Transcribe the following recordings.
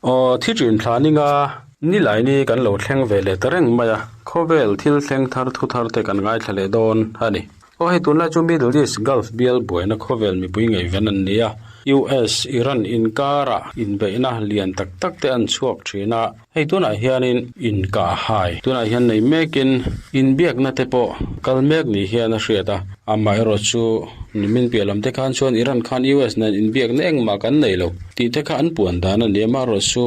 Aw thi thin thla ninga nilai ni kan lo thleng ve leh ta reng mai a, khawvel thil thleng thar thu thar te kan ngaithla leh dawn a ni. Aw hei tunlai chu Middle East Gulf bial buaina khawvel mipui ngaihven an ni a, US Iran inkarah inbeihna lian tak tak te an chhuak thin a, Hei tunah hianin inkah hai tunah hian nei mekin inbiakna te pawh kal mek ni hian a hriat a, amaherawh chu nimin piah lam te khan chuan Iran khan US nen inbiakna engmah kan nei lo tih te kha an puan dan a ni a, amaherawh chu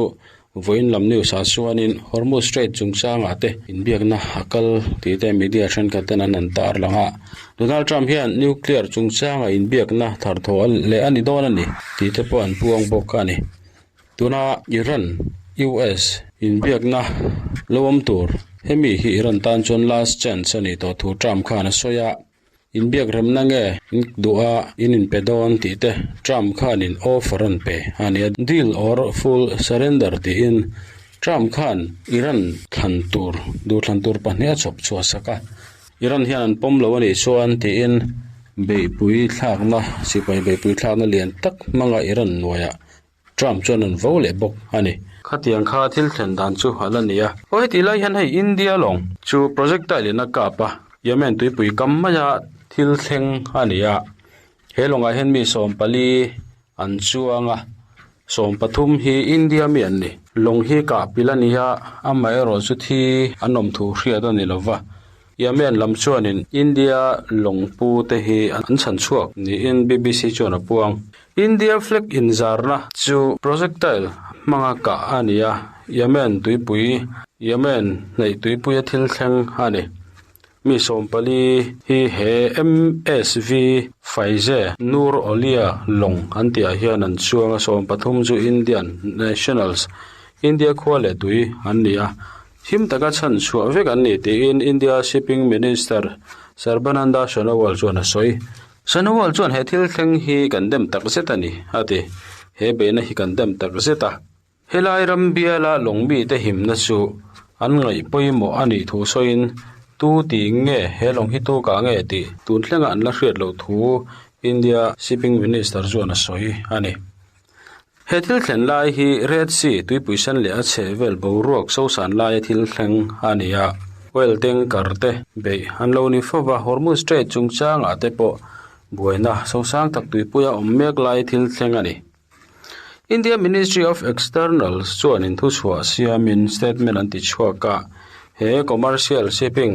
vawiin lam news ah chuanin Hormuz Strait chungchangah te inbiakna a kal tih te media thenkhat ten an han tar lang a, Donald Trump hian nuclear chungchanga inbiakna tharthawh leh a ni dawn a ni tih te pawh an puang bawk a ni. Tuna Iran, US inbiakna lo awm tur hemi hi Iran tan chuan last chance a nih tawh thu Trump khan a sawi a, inbiak remna nge in duh a in inpe dawn tih te Trump khanin offer an pe a ni a, deal or full surrender tiin Trump khan Iran thlan tur duhthlan tur pahnih a chhawp chhuah sak a, Iran hian an pawm lo a nih chuan tiin beihpui thlakna sipai beihpui thlakna lian tak hmanga Iran hnuaiah Trump chuan an vo leh bawk a ni. Khatiang kha thil thlen dan chu a la ni a. Aw heti lai hian hei India lawng chu projectile in a kap a, Yemen tuipui kam maia thil thleng a ni a. He lawngah hian mi 14 an chuang a, 13 hi India mi an ni. Lawng hi kah pil a ni a, amaherawh chu thi an awm thu hriat a ni lo va. Yemen lam chuanin India lawngpu te hi an chhan chhuak niin BBC chuan a puang. India flag inzarna chu projectile hmanga kah a ni a, Yemen tuipui, Yemen hnaih tuipuia thil thleng a ni. Mi 14 hi he MSV Faize Noor Olia lawng an tihah hian an chuang a, 13 chu Indian nationals, India khua leh tui an ni a, him taka chhan chhuah vek an ni tiin India Shipping Minister Sarbananda Sonowal chuan a sawi. Sonowal chuan he thil thleng hi kan dem tak zet a ni, a ti. He beihna hi kan dem tak zet a. Helai ram biala lawng mite himna chu an ngaih pawimawh a nih thu sawiin tu ti nge he lawng hi tu kah nge tih tun thlenga an la hriat loh thu India Shipping Minister chuan a sawi a ni. He thil thlen lai hi Red Sea tuipui sen leh a chheh vel boruak sosan laia thil thleng a ni a. Oil tanker te beih an lo ni fo va, Hormuz Strait chungchangah te pawh buaina sosang tak tuipuia awm mek lai thil thleng a ni. India Ministry of External chuanin thuchhuah siamin statement an ti chhuak a, he commercial shipping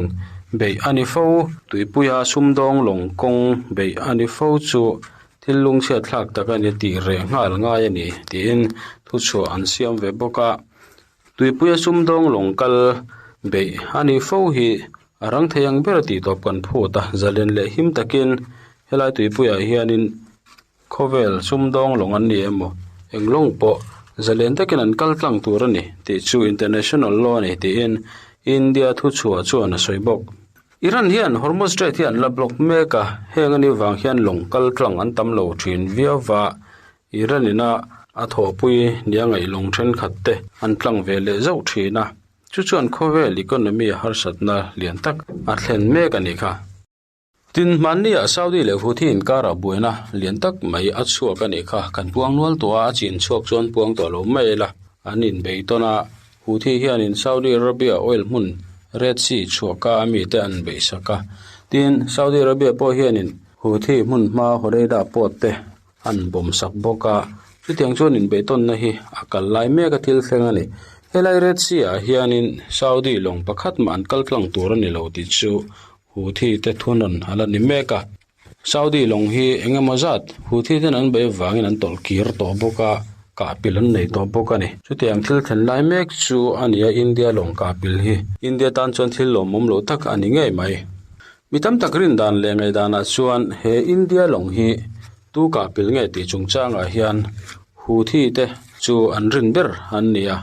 beih a ni fo, tuipuia sumdawng lawng kawng beih a ni fo chu Thil lungchhiat thlak tak a ni tih reh nghal ngai a ni tiin thuchhuah an siam ve bawk a. Tuipuia sumdawng lawng kal beih a nih fo hi a rang thei ang ber a tih tawp kan phut a, zalen leh him takin helai tuipuiah hianin khawvel sumdawng lawng an ni emaw eng lawng pawh zalen takin an kal tlang tur a ni tih chu international law a ni tiin India thuchhuah chuan a sawi bawk. Iran hian Hormuz Strait hi an la block mek a, heng a nih vang hian lawng kal tlang an tam lo thin viau va, Iran ina a thawhpui nia ngaih lawng thenkhat te an tlang ve leh zauh thin a, chu chuan khawvel economy a harsatna lian tak a thlen mek a nih kha. Tin, hmanni ah Saudi leh Houthi inkarah buaina lian tak mai a chhuak a nih kha, kan puang nual tawh a, a chin chhuak chuan puang tawh lo mai ila, an inbei tawn a, Houthi hianin Saudi Arabia oil hmun Red Sea chhuahka a mite an beihsak a. Tin, Saudi Arabia pawh hianin Houthi hmun hma Hodeida port te an bawmsak bawk a. Chutiang chuan inbeihtawnna hi a kal lai mek a thil thleng a ni. Helai Red Sea ah hianin Saudi lawng pakhat mah an kal tlang tur a ni lo tih chu Houthi te thunawn a la ni mek a. Saudi lawng hi eng emaw zat Houthi ten an bei avangin an tawlh kir tawh bawk a, kahpil an nei tawh bawk a ni. Chutiang thil thlen lai mek chu a ni a, India lawng kahpil hi India tan chuan thil lawmawm lo tak a ni ngei mai. Mi tam tak rin dan leh ngaihdanah chuan he India lawng hi tu kahpil nge tih chungchangah hian Houthi te chu an rin ber an ni a,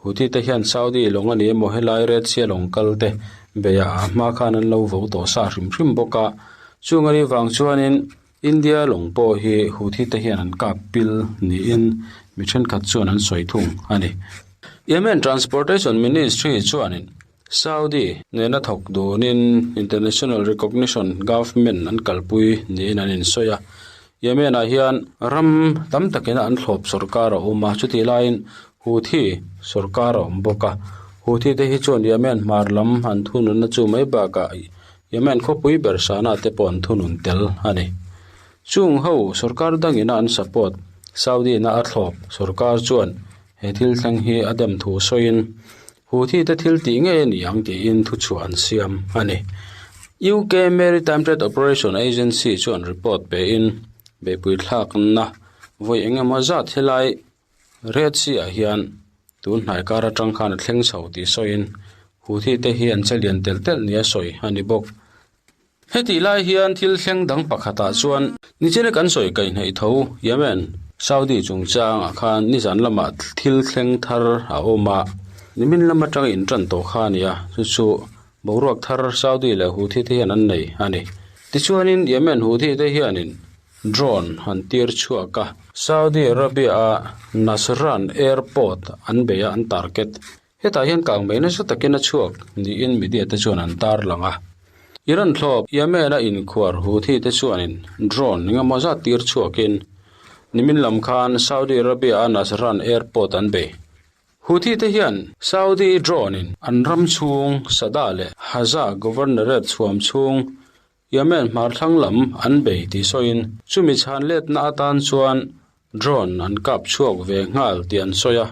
Houthi te hian Saudi lawng a ni emaw helai Red Sea lawng kal te beihah a hma khan an lo vo tawh sa hrim hrim bawk a. Chung a nih vang chuanin India lawng pawh hi Houthi te hian an kap pil niin mi thenkhat chuan an sawi thung a ni. Yemen Transportation Ministry chuanin Saudi nena thawk dunin International Recognition Government an kalpui niin an insawi a. Yemen-ah hian ram tam takin an thlawp sorkar a awm a, chutih laiin. Houthi sorkar a awm bawk a. Houthi te hi chuan Yemen hmar lam an thununna chu mai bakah Yemen khawpui ber Sanaa te pawh an thunun tel a ni. Chung ho sorkar dangina an support Saudi na a thlawp sorkar chuan he thil thleng hi a dem thu sawiin Houthi te thil tih ngei a ni ang tiin thuchhuah an siam a ni. UK Maritime Trade Operation Agency chuan report pein beihpui thlakna vawi engemaw zat helai Red Sea ah hian tun hnai kar atang khan a thleng chho tih sawiin Houthi te hi an che lian telh telh nia sawi a ni bawk. Hetih lai hian thil thleng dang pakhatah chuan nichina kan sawi kaihhnaih tho Yemen, Saudi chungchangah khan nizan lamah thil thleng thar a awm a, nimin lam atanga intan tawh kha a ni a, chu chu boruak thar Saudi leh Houthi te hian an nei a ni. Tichuanin Yemen Houthi te hianin drone an tir chhuak a, Saudi Arabia-a Najran Airport an bei a, an target Hetah hian kang mai nasa takin a chhuak niin media te chuan an tarlang a. Iran thlawp Yemen-a inkhuar Houthi te chuanin drone engemaw zat tir chhuakin nimin lam khan Saudi Arabia-a Najran Airport an bei. Houthi te hian Saudi drone-in an ram chhung Sada leh Haza Governorate chhuam chhung Yemen hmarthlang lam an bei tih sawiin chumi chhan letna atan chuan drone an kap chhuak ve nghal tih an sawi a.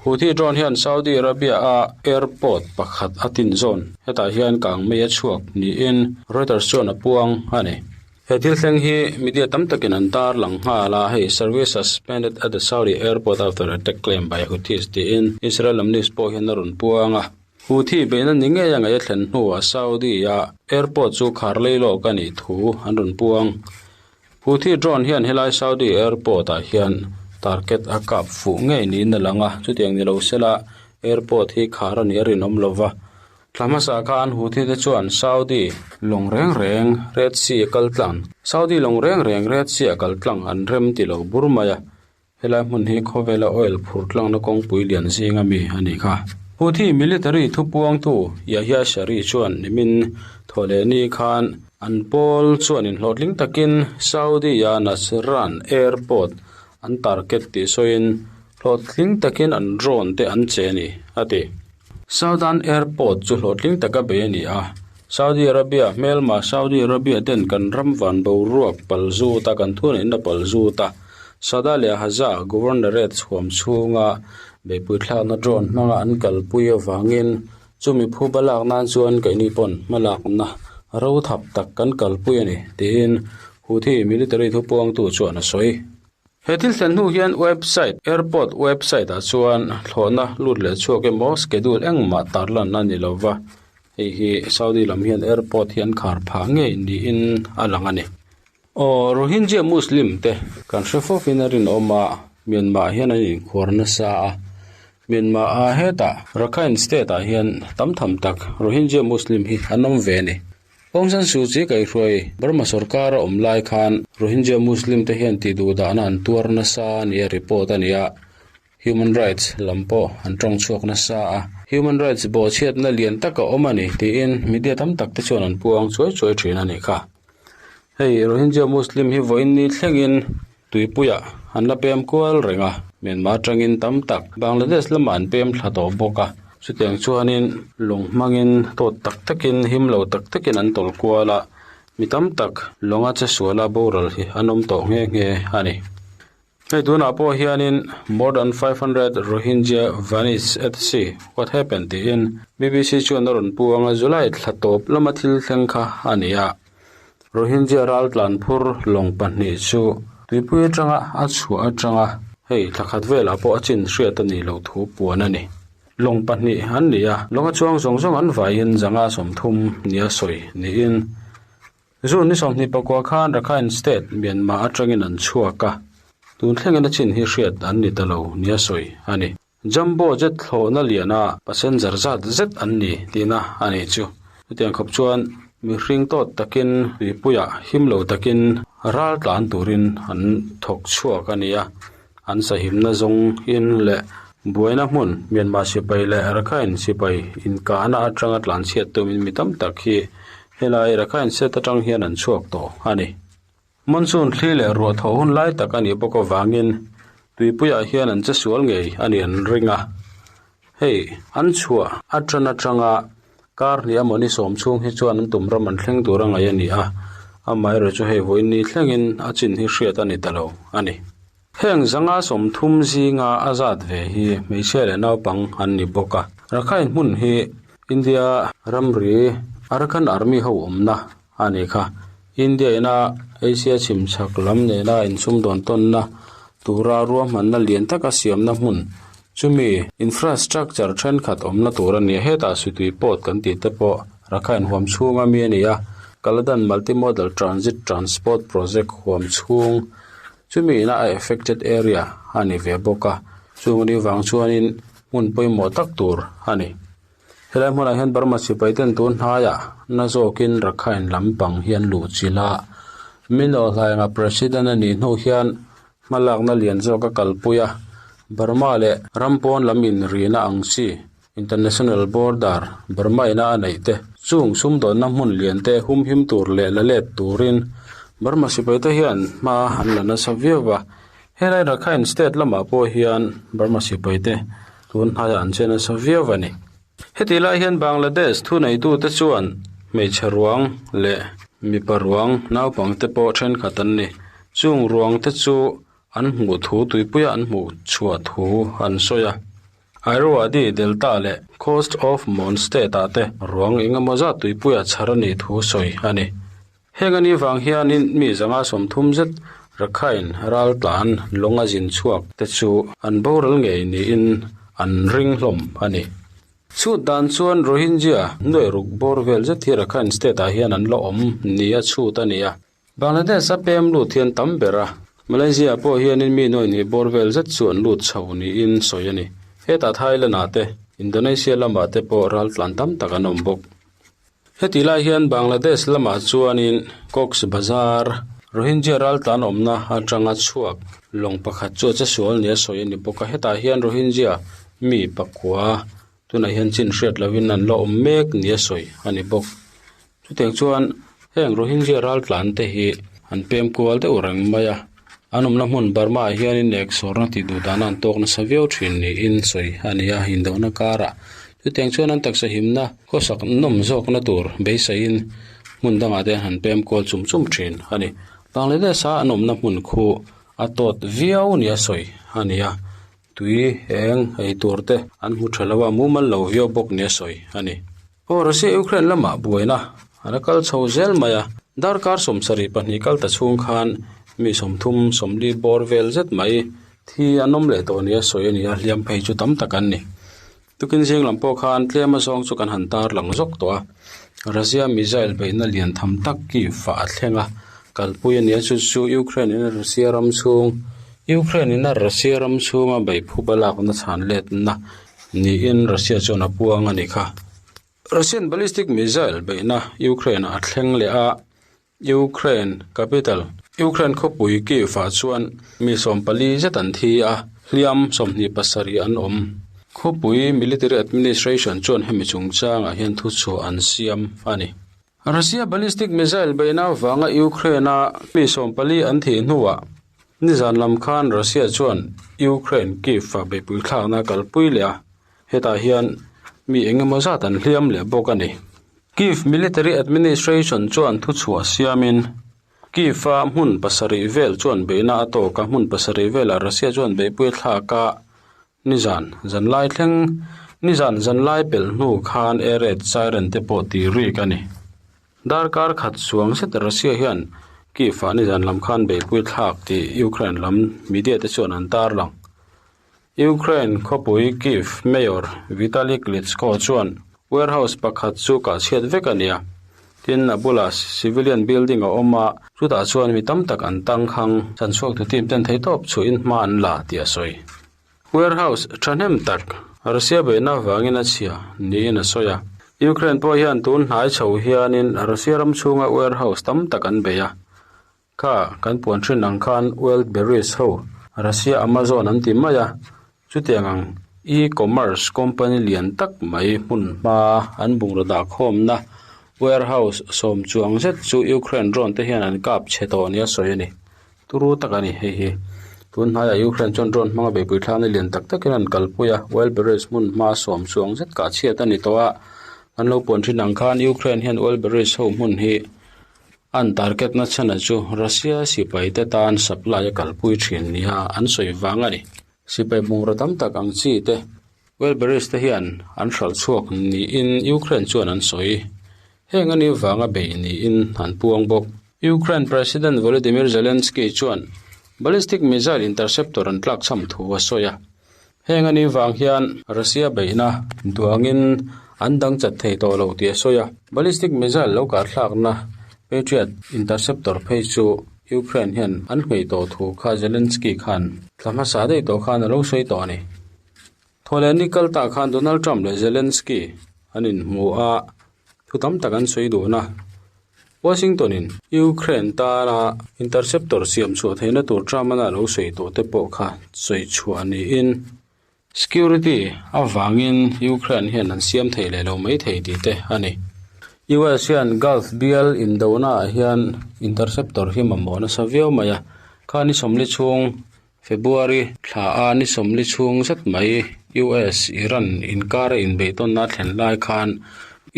Houthi drone hian Saudi Arabia-a airport pakhat a tin zawn. Hetah hian kang mei a chhuak niin Reuters chuan a puang a ni. He thil thleng hi media tam takin an tar lang nghal a, hei service suspended at the Saudi airport after attack claim by Houthis tiin Israel lam news pawh hian a rawn puang a. Houthi beihna ni ngei a ngaih a thlen hnuah Saudi-a airport chu khar lei lawk a nih thu an rawn puang. Houthi drone hian helai Saudi airport-ah hian target a kap fuh ngei niin a lang a, chutiang ni lo sela airport hi khar a nih a rinawm lo va. Thla hmasa khan Houthi te chuan Saudi lawng reng reng Red Sea a kal tlang Saudi lawng reng reng Red Sea a kal tlang an rem ti lo bur mai a. Helai hmun hi khawvela oil phur tlangna kawngpui lian zinga mi a nih kha. Houthi military thupuangtu Yahya Sari chuan nimin thawhlehni khan an pawl chuan inhlawhtling takin Saudi-a Najran Airport an target tih sawiin hlawhtling takin an drone te an che a ni, a ti. Southern Airport chu hlawhtling taka bei a ni a, Saudi Arabia hmelma Saudi Arabia ten kan ram van boruak pal zut a, kan thuneihna pal zut a, Sada leh Haza Governorate chhuam chhunga beihpui thlakna drone hmanga an kalpui avangin chumi phuba lak nan chuan keini pawn hmalakna ro thap tak kan kalpui a ni, tiin Houthi military thupuangtu chuan a sawi. He thil thlen hnu hian website, airport website ah chuan thlawhna lut leh chhuak emaw schedule engmah tarlan a ni lova, hei hi Saudi lam hian airport hi an khar phah ngei niin a lang a ni. Aw, Rohingya Muslim te kan hre fawkin a rinawm a, Myanmar hian an inkhuar nasa a, Myanmar ah hetah Rakhine state ah hian tam tham tak Rohingya Muslim hi an awm ve a ni. Aung San Suu Kyi kaihhruai Burma sorkar a awm lai khan Rohingya Muslim te hian tih duh dahna an tuar nasa nia report a ni a, human rights lam pawh an tawng chhuak nasa a, human rights bawhchhiatna lian tak a awm a ni tiin media tam tak te chuan an puang chuai chuai thin a nih kha. Hei Rohingya Muslim hi vawiin ni thlengin tuipuiah an la pem kual reng a, Myanmar atangin tam tak Bangladesh lamah an pem thla tawh bawk a, chutiang chuanin lawng hmangin tawt tak takin him lo tak takin an tawlh kual a, mi tam tak lawnga che suala boral hi an awm tawh nghe nghe a ni. Hei tunah pawh hianin More than 500 Rohingya vanish at sea, what happened tiin BBC chuan a rawn puang a, July thla tawp lama thil thleng kha a ni a. Rohingya raltlan phur lawng pahnih chu tuipui atanga a chhuah atanga hei thla khat velah pawh a chin hriat a nih loh thu puan a ni. Lawng pahnih an ni a, lawnga chuang zawng zawng an vaiin zanga 30 nia sawi niin June ni 24 khan Rakhine State, Myanmar atangin an chhuak a, tun thlengin a chin hi hriat an ni ta lo nia sawi a ni. Jumbo jet thlawhna liana passenger zat zet an ni tihna a nih chu. Chutiang khawp chuan mihring tawt takin tuipuiah him lo takin ral tlan turin an thawk chhuak a ni a, an sahimna zawng in leh buaina hmun Myanmar sipai leh Rakhine sipai inkahna atanga tlanchhiat tumin mi tam tak hi helai Rakhine state atang hian an chhuak tawh a ni. Monsoon thli leh ruah thawh hun lai tak a nih bawk avangin. Tuipuiah hian an che sual ngei a ni an ring a. Hei, an chhuah atana tanga kar hnih emaw ni sawm chhung hi chuan an tum ram an thleng tur a ngaih a ni a, amaherawhchu chu hei vawiin ni thlengin a chin hi hriat a ni ta lo a ni. Heng zanga 30 zinga a zat ve hi hmeichhia leh naupang an ni bawk a. Rakhine hmun hi India ramri Arakan Army ho awmna a ni kha. India ina Asia chhim chhak lam nena insumdawn tawnna tura ruahmanna lian taka siamna hmun chumi infrastructure thenkhat awmna tur a ni a. Hetah Sutui Port kan tih te pawh Rakhine huam chhunga mi a ni a, Kaladan Multimodal Transit Transport Project huam chhung Chumi ina a affected area a ni ve bawk a, chung ni vang chuanin hmun pawimawh tak tur a ni. Helai hmunah hian Burma sipai ten tun hnaiah na zawkin Rakhine lampang hi an luh chilh a, Min Aung Hlaing-a president a nih hnu hian hmalakna lian zawk a kalpui a, Burma leh ram pawn lam inrihna ang chi International border Burma ina a neih te chung sumdawnna hmun lian te humhim tur leh la let turin Burma sipai te hian hma an la nasa viau va. Helai Rakhine state lamah pawh hian Burma sipai te tun hnaiah an che nasa viau a ni. Hetih lai hian Bangladesh thuneitute chuan hmeichhe ruang leh mipa ruang naupang te pawh thenkhat an ni. Chung ruang te chu an hmuh thu tuipuia an hmuh chhuah thu an sawi a. Irrawaddy Delta leh Coast of Mon State-ah te ruang eng emaw zat tuipuia chhar a nih thu sawi a ni. Heng a nih vang hianin mi 130 zet Rakhine raltlan lawng a zin chhuak te chu an boral ngei niin an ring hlawm a ni. Chhut dan chuan Rohingya nuaih ruk bawr vel zet hi Rakhine State-ah hian an la awm nia chhut a ni a. Bangladesh a pem lut hian tam ber a, Malaysia pawh hianin mi nuaih hnih bawr vel zet chu an lut chho niin sawi a ni. Hetah Thailand-ah te, Indonesia lamah te pawh raltlan tam tak an awm bawk. Heti lai hian Bangladesh lamah chuanin Cox's Bazar, Rohingya raltlan awmna atanga chhuak lawng pakhat chu a che sual nia sawi a ni bawk a. Hetah hian Rohingya mi pakua tunah hian chin hriat lovin an la awm mek nia sawi a ni bawk. Chutiang chuan heng Rohingya raltlan te hi an pem kual deuh reng mai a, an awmna hmun Burma ah hianin ek sawrna tih duh dana an tawk nasa viau thin niin sawi a ni a, indona karah chutiang chuan an taksa himna khawsak nawm zawkna tur beiseiin hmun dangah te an pem kual chum chum thin a ni. Bangladesh a an awmna hmun khu a tawt viau nia sawi a ni a. Tui eng ei tur te an hmu tha lo a, mumal lo viau bawk nia sawi a ni. Aw Russia Ukraine lamah buaina a la kal chho zel mai a, darkar 72 kal ta chhung khan mi 30 40 bawr vel zet mai thi an awm leh tawh nia sawi a ni a, hliam phei chu tam tak an ni. Tukin zing lam pawh khan tlem a zawng chu kan han tar lang zawk tawh a, Russia missile beihna lian tham tak Kyiv ah a thleng a, kalpui a ni a, chu chu Ukraine in a Russia ram chhung Ukraine in a Russia ram chhunga beihphup a lakna chhan letna niin Russia chuan a puang a ni kha. Russian ballistic missile beihna Ukraine ah a thleng leh a, Ukraine capital, Ukraine khawpui Kyiv-ah chuan mi 14 zet an thi a, hliam 27 an awm. Khawpui military administration chuan hemi chungchangah hian thuchhuah an siam a ni. Russia ballistic missile beihna avanga Ukraine-a mi 14 an thih hnuah nizan lam khan Russia chuan Ukraine Kyiv-ah beihpui thlakna a kalpui leh a, hetah hian mi eng emaw zat an hliam leh bawk a ni. Kyiv Military Administration chuan thuchhuah siamin, Kyiv-a hmun pasarih vel chuan beihna a tawk a, hmun pasarih velah Russia chuan beihpui a thlak a, nizan zanlai thleng nizan zanlai pelh hnu khan air raid siren te pawh tih rik a ni. Darkar khat chuang zet Russia hian Kyiv-ah nizan lam khan beihpui a thlak tih Ukraine lam media te chuan an tarlang. Ukraine khawpui Kyiv Mayor Vitali Klitschko chuan warehouse pakhat chu kah chhiat vek a ni a, tin a bulah civilian building a awm a, chutah chuan mi tam tak an tangkhang chanchhuak tu team ten theihtawp chhuahin hma an la tih a sawi. Warehouse thahnem tak Russia beihna avangin a chhia niin a sawi a, Ukraine pawh hian tun hnai chho hianin Russia ram chhunga warehouse tam tak an bei a, Kha kan puan thin ang khan Wildberries ho Russia Amazon an ti mai a, chutiang ang e-commerce company lian tak mai hmun hma an bungraw dah khawmna warehouse sawm chuang zet chu Ukraine drone te hian an kap chhe tawh nia sawi a ni. Turu tak a ni hei hi. Tun hnaiah Ukraine chuan drone hmanga beihpui thlakna lian tak takin an kalpui a, Wildberries hmun hma sawm chuang zet kah chhiat a ni tawh a. An lo puan thin ang khan Ukraine hian Wildberries ho hmun hi an target na chhan chu Russia sipai te tan supply a kalpui thin nia an sawi vang a ni. Sipai bungraw tam tak ang chi te Wildberries te hian an hralh chhuak niin Ukraine chuan an sawi. Heng a ni vanga beih niin an puang bawk. Ukraine President Volodymyr Zelensky chuan ballistic missile interceptor an tlakchham thu a sawi a. Heng a ni vang hian Russia beihna duangin an dang chat thei tawh lo tih a sawi a. Ballistic missile lo karthlakna Patriot interceptor phei chu Ukraine hian an nghei tawh thu kha Zelensky khan thla hmasa daih tawh khan a lo sawi tawh a ni. Thawhleh ni kal tah khan Donald Trump leh Zelensky an inhmu a, thu tam tak an sawi dun a. Washington-in Ukraine tana interceptor siam chhuah theihna tur Trump-an a lo sawi tawh te pawh kha sawi chhuah niin security avangin Ukraine hian an siam thei leh lo mai thei tih te a ni. US hian Gulf bial indonaah hian interceptor hi mamawh nasa viau mai a, kha ni sawmli chhung February thla a ni sawmli chhung zet mai US Iran inkara inbeihtawnna a thlen lai khan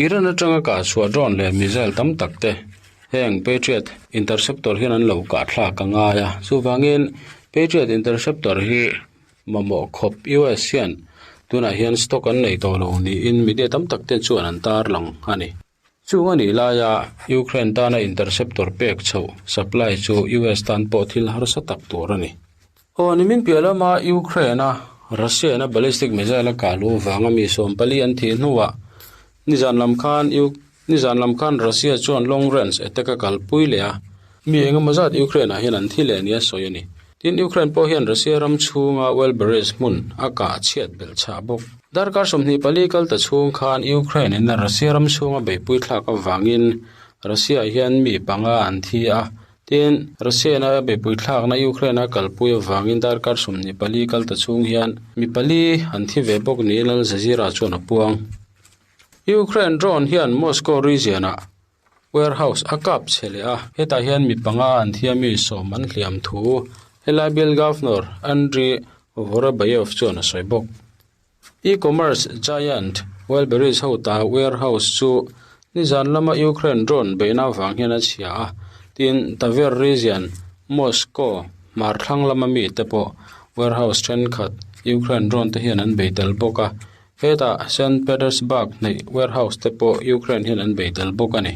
Iran atanga kah chhuah drone leh missile tam tak te heng Patriot interceptor hian an lo kah thlak a ngai a. Chuvangin Patriot interceptor hi mamawh khawp US hian tunah hian stock an nei tawh lo niin media tam tak te chuan an tarlang a ni. Chung a nih laia Ukraine tana interceptor pek chhoh supply chu US tan pawh thil harsa tak tur a ni. Aw nimin piah lama Ukraine-a Russia-in a ballistic missile a kah luh vanga mi 40 an thih hnuah nizan lam khan nizan lam khan Russia chuan long range attack a kalpui leh a, mi engemaw zat Ukraine-ah hian an thi leh nia sawi a ni. Tin, Ukraine pawh hian Russia ram chhunga Wildberries hmun a kah chhiat belh chhah bawk. Darkar 24 kal ta chhung khan Ukraine in Russia ram chhunga beihpui thlak avangin Russia hian mi panga an thi a. Tin, Russia in a beihpui thlakna Ukraine a kalpui avangin darkar 24 kal ta chhung hian mi pali an thi ve bawk niin Al Jazeera chuan a puang. Ukraine drone hian Moscow region-ah Warehouse a kap chhe leh a, hetah hian mi panga an thia mi sawm an hliam thu helai bial Governor Andriy Vorobyov chuan a sawi bawk. E-commerce giant Wildberries ho ta warehouse chu nizan lama Ukraine drone beihna avang hian a chhia a, tin Tver region Moscow hmar thlang lama mi te pawh warehouse thenkhat Ukraine drone te hian an bei tel bawk a. Hetah Saint Petersburg hnaih warehouse te pawh Ukraine hian an bei tel bawk a ni.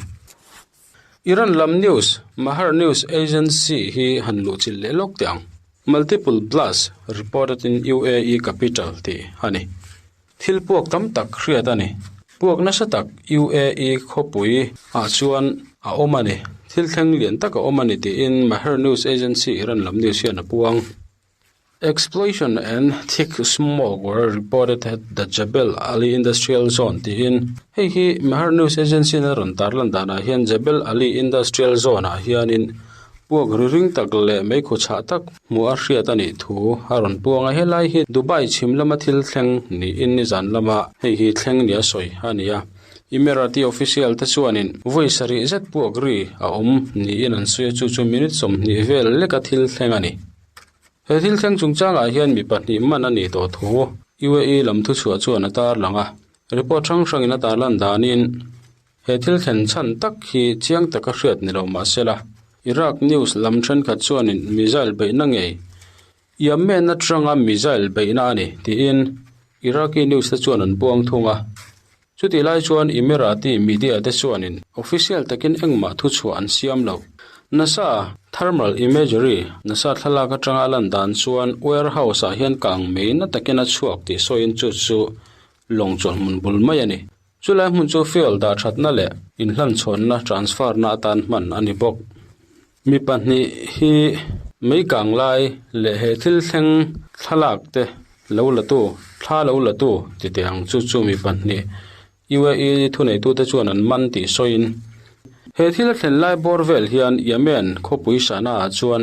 Iran lam news Mehr News Agency hi han luh chilh leh lawk teh ang. Multiple blasts reported in UAE capital tih a ni. Thil puak tam tak hriat a ni. Puak nasa tak UAE khawpui ah chuan a awm a ni. Thil thleng lian tak a awm a ni tiin Mehr News Agency Iran lam news hian a puang. Explosion and thick smoke were reported at the Jebel Ali Industrial Zone tiin hei hi Mehr News Agency in a rawn tarlan danah hian Jebel Ali Industrial Zone ah hianin puak ri ring tak leh meikhu chhah tak hmuh a hriat a nih thu a rawn puang a, helai hi Dubai chhim lama thil thleng niin nizan lama hei hi thleng nia sawi a ni a. Emirati official te chuanin vawi sarih zet puak ri a awm niin an sawi a, chu chu minute 20 vel leka thil thleng a ni. He thil thleng chungchangah hian mi pahnih man a nih tawh thu UAE lam thuchhuah chuan a tarlang a. Report hrang hrangin a tarlan danin he thil thlen chhan tak hi chiang taka hriat ni lo mah sela, Iraq news lam thenkhat chuanin missile beihna ngei Yemen atanga missile beihna a ni tiin Iraqi news te chuan an puang thung a. Chutih lai chuan Emirati media te chuanin official takin engmah thuchhuah an siam lo. NASA thermal imagery, NASA thlalak atanga a lan dan chuan warehouse ah hian kang mei na takin a chhuak tih sawiin chu chu lawng chawlhmun bul mai a ni. Chulai hmun chu fuel dah thatna leh inhlanchhawnna transfer na atan hman a ni bawk. Mi pahnih hi mei kang lai leh he thil thleng thlalak te lo la tu, thla lo la tu ti teh ang chu chu mi pahnih UAE thuneitute chuan an man tih sawiin he thil a thlen lai bawr vel hian Yemen khawpui Sana ah chuan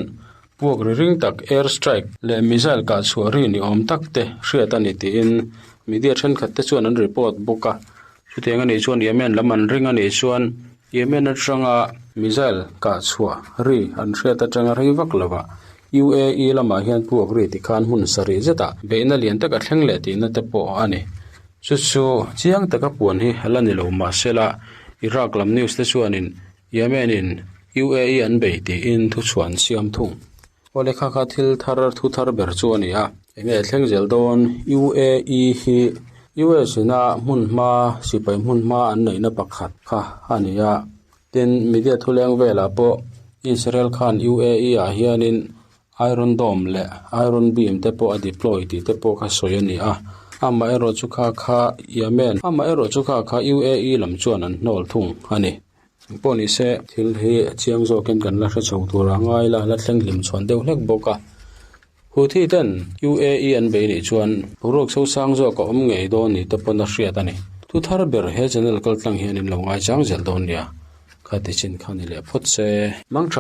puak ri ring tak air strike leh missile kah chhuah ri ni awm tak te hriat a ni tiin media thenkhat te chuan an report bawk a. Chutiang a nih chuan Yemen lam an ring a nih chuan Yemen atanga missile kah chhuah ri an hriat atanga rei vak lovah. UAE lamah hian puak ri tikhan hmun sarih zetah beihna lian tak a thleng leh tihna te pawh a ni. Chu chu chiang taka puan hi a la ni lo mahsela Iraq lam news te chuanin Yemen in UAE an bei tiin thuchhuah an siam thung. Aw lehkha kha thil thar thu thar ber chu a ni a. Enge thleng zel dawn UAE hi US ina hmun hma sipai hmun hma an neihna pakhat kha a ni a. Tin, media thuleng velah pawh Israel khan UAE ah hianin Iron Dome leh Iron Beam te pawh a deploy tih te pawh kha sawi a ni a. Amaherawh chu kha kha Yemen amaherawh chu kha kha UAE lam chuan an hnawl thung a ni. Engpawh ni se, thil hi chiang zawkin kan la hre chho tur a ngai la, la thleng hlim chhuan deuh hlek bawk a. Houthi ten UAE an bei nih chuan boruak sosang zawk a awm ngei dawn ni te pawn a hriat a ni. Thu thar ber he channel kaltlang hian in lo ngaichang zel dawn nia. Kha ti chin kha ni leh phawt se. Mangtha.